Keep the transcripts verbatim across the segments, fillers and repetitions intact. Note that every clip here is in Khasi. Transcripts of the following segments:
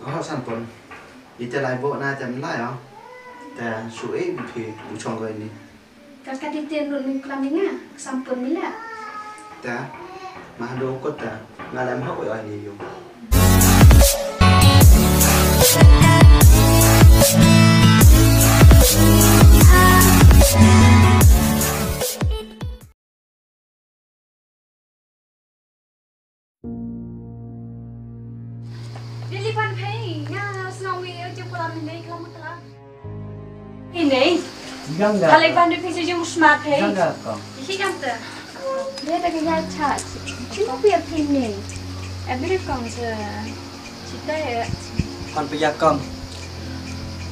Ho Sanpon. Ite lai bo na tem lai o. Te su e bi phi u chong ko ini. Ka ka di te nun klam ni nga, Sanpon mi la. Te ma do ko te. Nga lem ho ko ini yu. Lily ban phei, nga snong wi jong pula mi nei klam klam. Ini. Jang da. Kali ban phei se jong smart phei. Jang da ko. Isi jang te. Dia da kaya cha. Cuma biar phei ni. Abri kong se. Sita ya. Kan pia kam.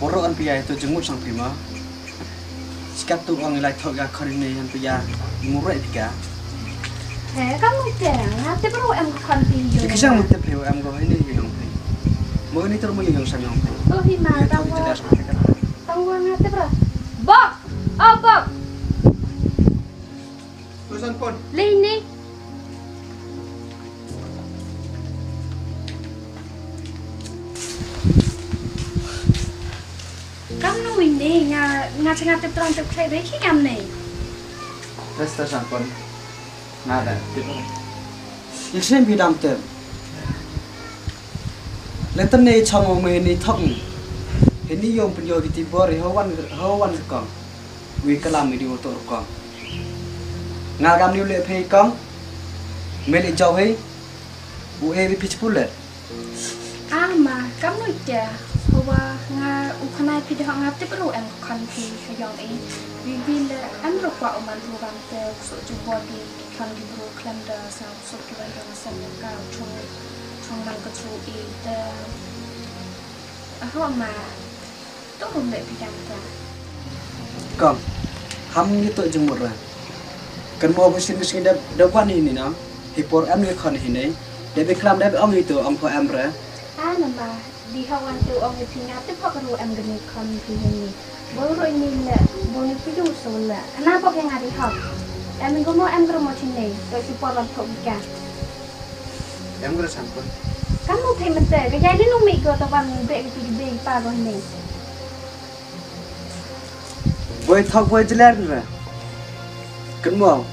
Poro an pia itu jenguk sang prima. Sikat tu ong ilai thok ya khon ini han pia murai pika. He, kam mung te, nga te bro em khon pi yo. Ki sang mung te phi em go ini yo yong phi. Mo ini ter mo yo yong sang yong phi. Oh, hi ma, tang wa. Tang wa nga te bro. Bok! Oh, bok! Ko Sanpon. Lei ni. Kam no wi ni nga nga changa tip tram tip khlei be ki kam ni. Resta Sanpon. Nga da tip. Isim bidam tip. Letan ne chong mo me ni thok ni. He ni yom pun yo di tibor ho wan ho wan kong. Wi kalam i di oto kong. Nga gam ni u le phe kong. Me le jaw he. U e wi pich pulet. Ama kam nu te. Hawa nga u khana phi de nga tip ru em khon phi ha yong e. Wi wi le em ru kwa u man ru bam te so ju bo di khon di bru khlem da sa so ki wan rong sa ka chung chung lang ka chu i te. Aho ma. To rum le pidam ta. Kong, ham ni to jengmut ra. Kan mo busin busin da da wan ini na. Hi por em ni khon hi nei. Da be klam da be ong hi to ong pho em ra. Ana ma, di ha wan to ong hi phi nga te pho ka ru em gani khon hi ni. Bo ro ni le, bo ni pidu so le. Kana bo ke nga di ha. Em go mo em gro mo chin nei. To hi por lam pho ka. Em gro Sanpon. Kan mo phe mete, ka jai ni nung mi go to wan be ki be pa go ni. Boi thok boi jler re. Kynmaw.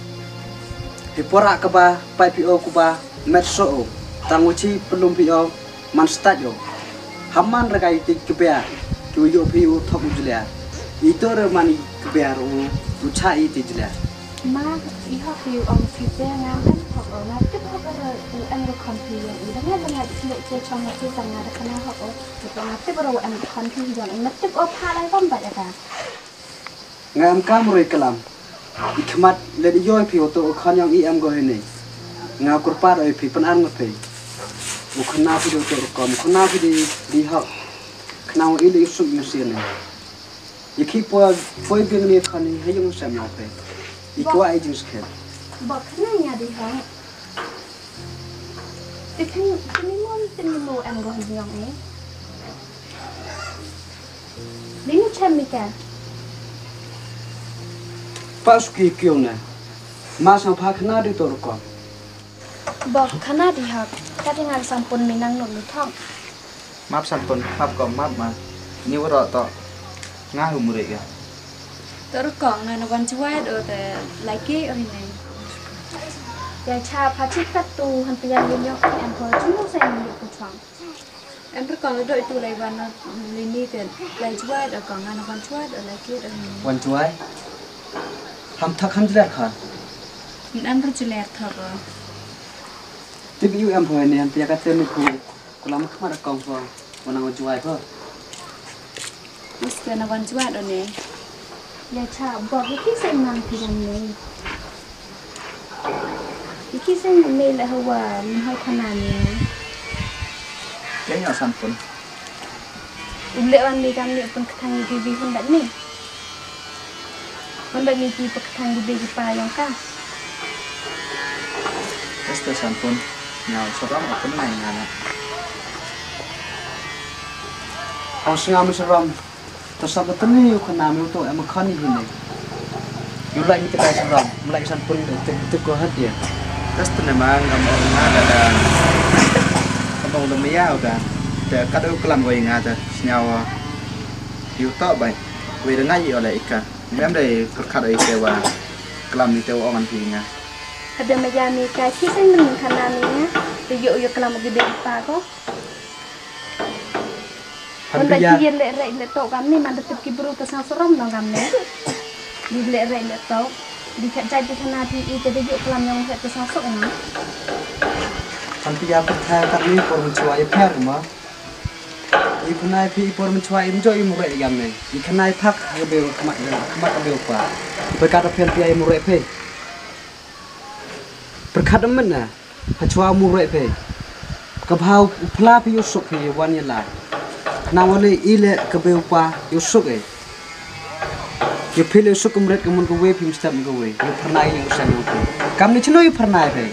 Hi pora kaba pai phi o kuba met so o. Tang u chi pelum phi o man stat o. Haman re kai ti kebea. Ki u yo phi u thok u jler. Ito re man i kebea u u cha i ti jler. Ma i hok i ong phi te nga kan hok o nga tip hok re u em ro khon phi yong i dang dang i le che chong nga che tang nga da kana hok o. Nga tip ro em khon phi yong, nga tip o pha lai bam ba ya ka. Nga em kam roi kalam. I khmat le di yoi phi o to o khon yong i em go hene. Nga kurpar oi phi pan ar ngot phi. U khana phi do to kom khana phi di di hok. Khana i le suk yu sien ne. I khi po poi biang ni khon i ha yong sem yong phi. I kwa i jing skhem. Ba khana nya di hok. Te phi, phi ni mo, phi ni mo em go hi yong e. Ni ni chem mi ka. Pa suki kiong na. Ma sang pha khana di to rukom. Bok khana di hak. Ka di ngan Sanpon mi nang no lu thong. Map Sanpon, map ko, map ma. Ni waro to. Nga hu muri ga. To rukom nga na wan chuwai do te laki ri ne. Ya cha pha chit kat tu han pia ni nyok em ko chumu sa ni ku chong. Em rukom do itu lai wan na li ni te lai chuwai do ko nga na wan chuwai do laki ri ne. Wan chuwai. Ham thak ham jler kha. Min an ru jler thak o. Tip yu em pho ne han pia ka te ni ku. Kulam khmat kong pho. Wana wan juai pho. Mas ke na wan juai do ne. Ya cha bo ki ki sen mang ki jam ne. Ki ki sen me le hawa min hoi khana ne. Ke nya Sanpon. Um le wan mi kam ni pun kthang ni bi hun dat ni. Hynda ngi ki pyrkhat ngi dei ki pa ïong ka. Este Sanpon, nga u saram o pynlai nga na. Hong snga mi saram. To sap tani u khana mi u to em khani hini. Yu lai mi te kai saram, mlai Sanpon te te ko hat ya. Este ne ma ngam ong nga da da. Ngam ong da maya u da. Te kat u klam ko ïa nga te sñiaw ïa u toh bai. Wei da nga ïoh leh ika. Mem dei pyrkhat ïa te wa klam ïa te wa ong phi ïa nga. Hada ma ya mi ka chi sen men khana mi nga. Te ïoh ïoh klam ki dei pa ko. Hon da ki ïa leh rei leh toh kam ni man da tip ki bru te sang sarom nong kam ni. Di leh rei leh toh. Di khat jai di khana phi i te da ïoh klam yong het te sang sok na. Kan phi ïa pyrthai kat ni por mun chwa ïa pher ma. I khana phi i por mun chwa i mjo i mure i gam ne. I khana i phak i be khmat i khmat i be pa. Pe ka da phi ïa i mure phi. Pyrkhat men na. Ha chwa mure phi. Ka bha u phla phi u suk phi wan ïa la. Khana wale i le ka be pa u suk e. Ïa phi le suk kumret ka mun ka wei phi mstem ka wei. Ïa pyrnai ïa u san u phi. Kam ni chno ïa pyrnai phi.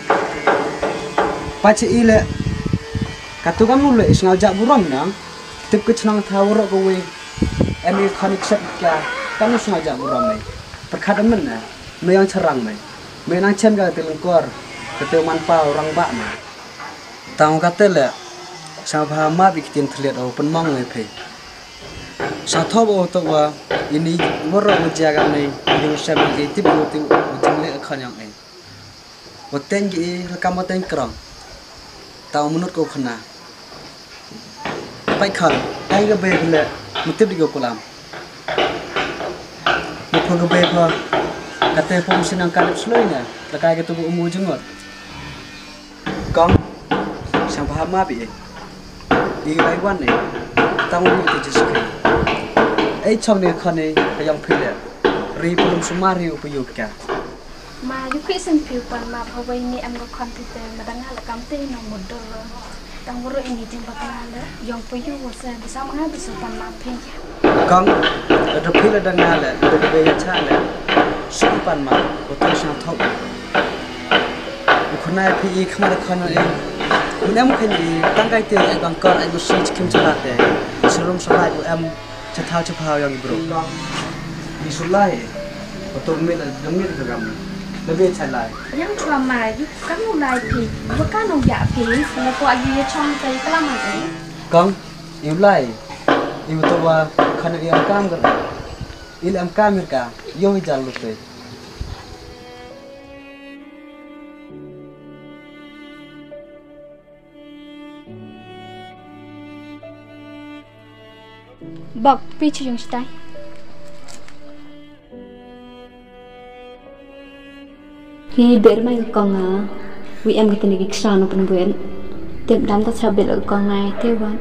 Pa che i le. Ka tu kam nu le isngaw jak burom na. Tip ka chnong thaw ro ka wei. Em i khon i kset ka. Kam nu sngaw jak burom me. Pyrkhat men na. Me yang charang me. Me nang chen ka te lengkor. Ka te man pa rang ba me. Tang ka te le. Sa bha ma bi ktien thliat o pynmong me phi. Sa thob o to wa ini wor ro jia kam nei ding sem ki tip o ti o jing le khon yang ei. Wa teng ki la kam wa teng krong. Ta u munut ko khana. Pai khal ai ga be le mutip di ko kulam. Mu pho ga be pho. Ka te pho musin ang ka dep sloi ne. La kai ka tu ko umu jngot. Kong, sang paham ma bi eh. I lai wan eh. Tang wi tu jis ke. Ei chong ne khon eh ka yong phi le. Ri pulum sumar hi u payuk ka. Ma yu kwi sen phi u pan ma pha wei ni em ko khon phi te ma dang la kam te no mudur. Tang woro ini jing ba kana le. Yong payuk wa se bisa ma nga bisa pan ma phi. Kong, ka tu phi la dang le, ka tu be ya cha le. Sum pan ma, ko tu sang thok. U khun ai phi i khmat khon ai. Mun em khan i tang kai te ai bang kor ai musi chikim chala te. Serum salai u em chathaw chaphaw yang i bro. I sulai. Otor mil dang mil ka gam. Lebe chalai. Yang chwa mai yu kam u lai phi. Ba ka nong ya phi. Sala ko agi ya chong te kalam ai. Kong, i u lai. I u to wa khan i am kam ka. Il am kam ka. Yo hi jal lu te. Bok, pi chi yung stai. Hi ber mai kong a. Wi em kita ni kik san open buen. Tem dam ta sa bel kong ai te wan.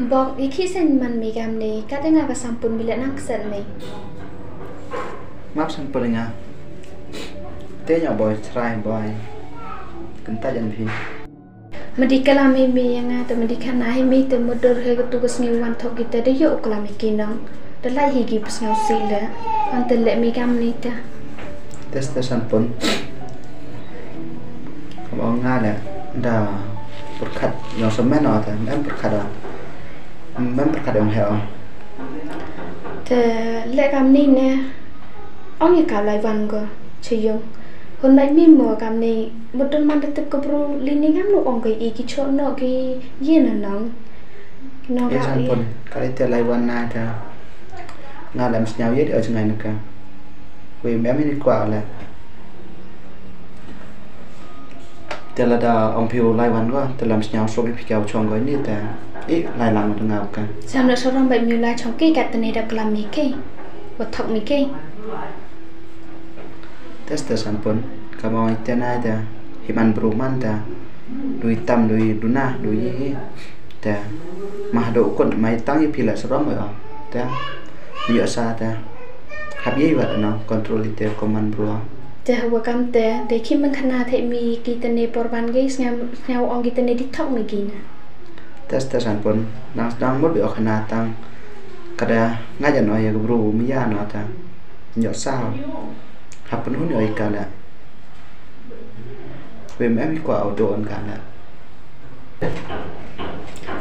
Bok, i khi sen man mi gam ni, ka te nga ka sampun bilet nang kset mi. Map sampun nga. Te nya boy, try boy. Kenta jan phi. Madi kalam hi mi ya nga, te madi khana hi mi, te mudur hi ka tu ka sngi wan thok kita de yo kalam hi ki nong. Te lai hi ki pesngau si le. An te le mi gam ni ta. Tes tes sampun. Ka ba nga le da pyrkhat yong semen o te mem pyrkhat o. Mem pyrkhat yong he o. Te le kam ni ne ong i ka lai wan ko che yong. Hun bai mi mo kam ni betul man te tip ko bru li ni ngam nu ong ko i ki chok no ki ye na nong. No ka i. Sampun ka i te lai wan na ta. Nga lem sñiaw ye di o jngai na ka. Wi mem ini kwa le. Te la da ong phi u lai wan ko, te lam sñiaw sok i phi kiaw chong ko ini te. I lai lang da nga ka. Sam da sorong bai mi u lai chong ki kat te ne da klam mi ke. Wa thok mi ke. Tes tes sampun. Ka ma ite na te. Hi man bru man te. Dui tam dui duna dui hi. Te. Mah do kun mai tang i phi la sorong bai o. Te. Mi o sa te. Hap ye wat no control ite ko man bru. Te hawa kam te, te khi meng khana the mi ki te ne por ban ge sñiaw, sñiaw ong ki te ne di thok mi ki na. Tes tes sampun, nang nang mut bi o khana tang. Kada nga jan o ya bru mi ya no ta. Nyo sa. Hap pun hun o i ka le. Wi mem i kwa o do on ka le.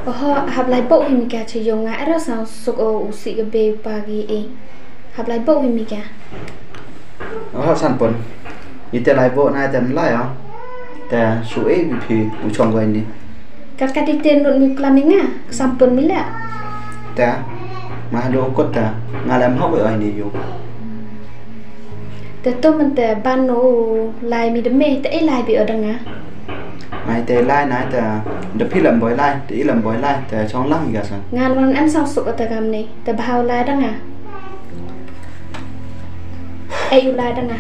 Oho, hap lai bo hi mi ka che yong nga era sa suk o u si ga be pa gi e. Hap lai bo hi mi ka. Oho, sampun. Ite lai bo na te lai o. Te su e bi phi u chong gai ni. Kat kat ite nud mi klam i nga, ka sampun mi la. Ta, ma hado kot ta, nga lem hok oi ni yu. Te to man te ban no lai mi de me, te e lai bi o dang nga. Mai te lai na te, de pilam boi lai, te ilam boi lai, te chong lang ga sa. Ngan wan em sang suk o te gam ni, te bahau lai dang nga. E u lai dang nga.